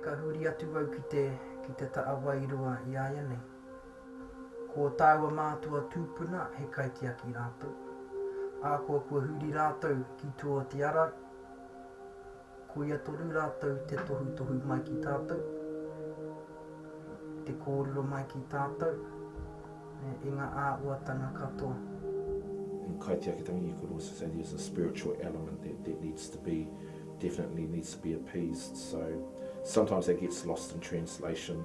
Ka huri atu au ki te, ki te taha wairua i āianei. Ko tāua mātua tūpuna he kaitiaki rātou. Ahakoa kua huri rātou ki tua o te ara, koia tonu rātou te tohutohu mai ki tātou, te kōrero mai ki tātou i ngā āhuatanga katoa. In kaitiakitanga you could also say there's a spiritual element that, that needs to be, definitely needs to be appeased. So sometimes that gets lost in translation,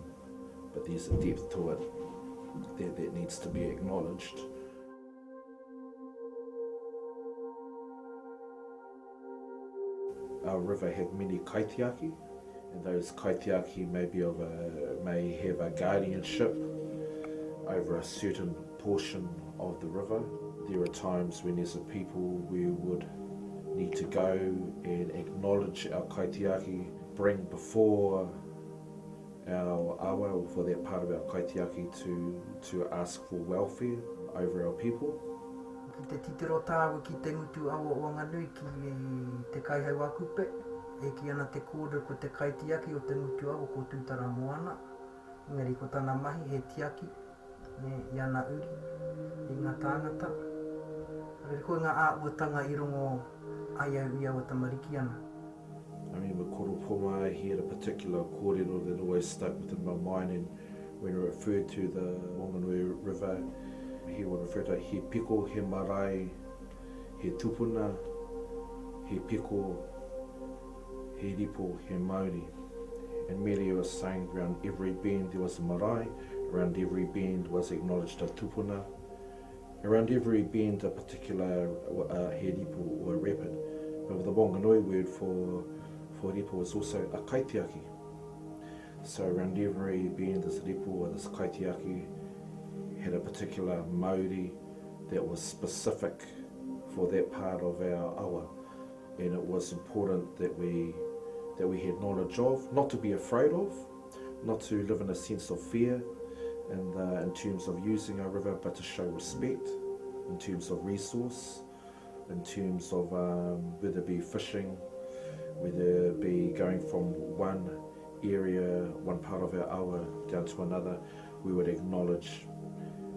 but there's a depth to it that, that needs to be acknowledged. Our river had many kaitiaki, and those kaitiaki may be of a, may have a guardianship over a certain portion of the river. There are times when as a people we would need to go and acknowledge our kaitiaki, bring before our awa or for that part of our kaitiaki to, to ask for welfare over our people. Ki te titiro tāua ki te ngutu awa o Wanganui ki Te Kaihau-a-Kupe, e kī ana te kōrero ko te kaitiaki o te ngutu awa ko Tūtaramoana, engari ko tana mahi he tiaki i ana uri, i ngā tāngata. Engari koe ngā āhuatanga i rongo ai au i aua tamariki ana. I remember Koro Poma, he had a particular kōrero that always stuck within my mind and when he referred to the Wanganui River, he would refer to it, he piko, he marae, he tupuna, he piko, he ripo, he mauri. And merely was saying around every bend there was a marae, around every bend was acknowledged a tupuna, around every bend a particular uh, he ripo or a rapid. But the Wanganui word for, for ripo is also a kaitiaki. So around every bend this ripo or this kaitiaki had a particular mauri that was specific for that part of our awa. And it was important that we that we had knowledge of, not to be afraid of, not to live in a sense of fear in, the, in terms of using our river, but to show respect in terms of resource, in terms of um, whether it be fishing, whether it be going from one area, one part of our awa down to another, we would acknowledge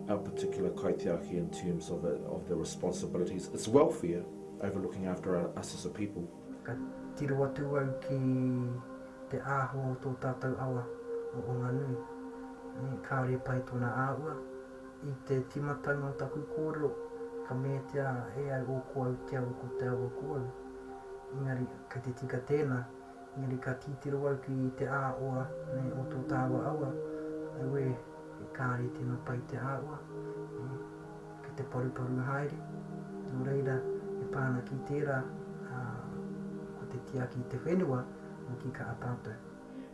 our particular kaitiaki in terms of, it, of the responsibilities. It's welfare over looking after our, us as a people. Ka tiro atu au ki te āhua o tō tātou awa o Wanganui. Kāore e pai tōna āhua. I te tīmatanga o taku kōrero, ka meatia e au o ko au te awa ko te awa ko au. Engari, kei te tika tēnā. Engari ka titiro au ki te āoa o tō tāua awa, auē, kāre tino pai te āoa, kei te paruparu haere. Nō reira, e pā ana ki tērā, ā, ko te tiaki i te whenua, hoki ka a tātou.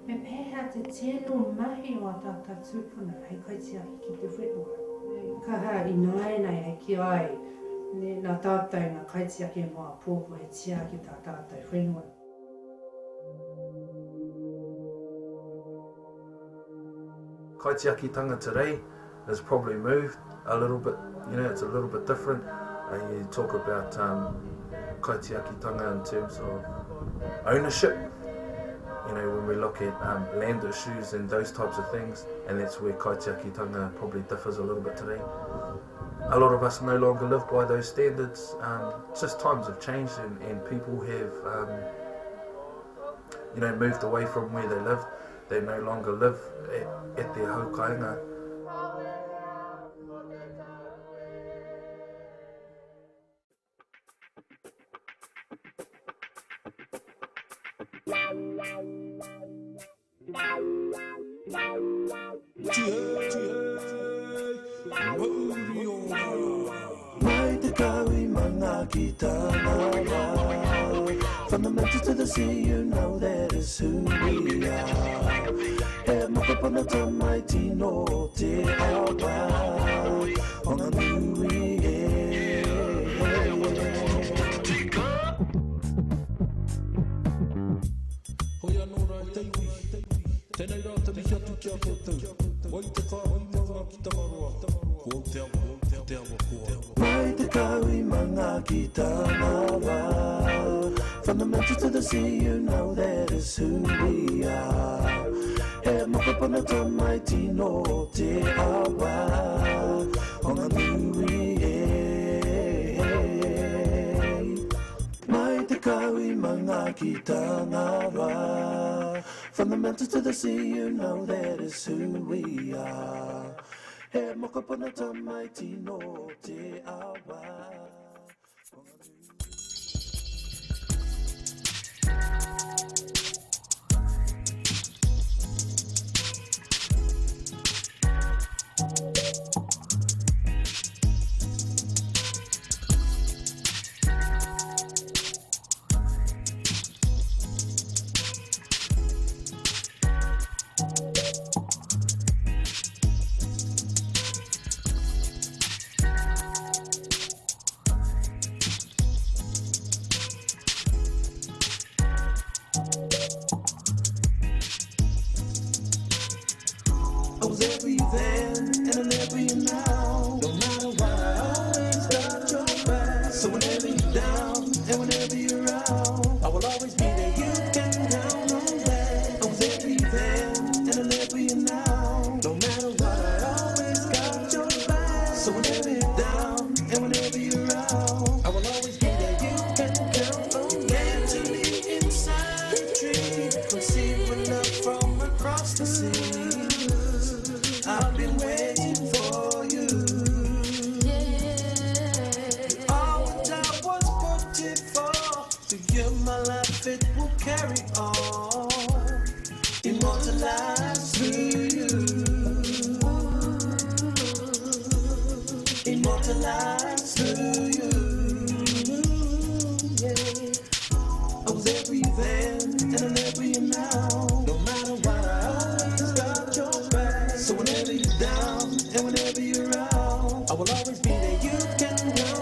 Me pēhea te tino mahi o ā tātou tūpuna hei kaitiaki ki te whenua? Kaha ināianei hei kī ai, nā tātou ngā kaitiaki mō āpōpō he tiaki tā tātou whenua. Kaitiakitanga today has probably moved a little bit, you know, it's a little bit different. Uh, you talk about um, kaitiakitanga in terms of ownership, you know, when we look at um, land issues and those types of things, and that's where kaitiakitanga probably differs a little bit today. A lot of us no longer live by those standards. Um, just times have changed and, and people have, um, you know, moved away from where they lived. They no longer live at, at their haukainga. Mai te kaui manaakitanga rā From the mountains to the sea you know that is who we are He mokopuna tamaiti nō te awa Whanganui e Hoi anō rā e te iwi, tēnei rā te mihi atu ki a koutou, wai te kāhui maunga ki Tangaroa, ko au te awa, ko te awa ko au. Mai te kaui manaakitanga rā From the mountains to the sea you know that is who we are. mokopuna tamaiti nō te awa Whanganui e. Mai te kau i maunga ki Tangaroa From the mountains to the sea you know that is who we are He mokopuna tamaiti nō te awa I was there for you then, and I'm there for you now. No matter what, I always got your back. So whenever you're down, and whenever you're out, I will always be there. You can count on that. I was there for you then, and I'm there for you now. No matter what, I always got your back. So whenever you're down, and whenever you're out, I will always be there. You can count on that. To me inside a dream, conceived with love from across the sea. I've been waiting for you. You are what I was put here for. To give my life, it will carry on. Immortalized through you. Immortalized through you. Yeah. I was there for you then, and I'm there for you now. No matter what, I always got your back. So whenever you're down, and whenever you're out, I will always be there. You can count.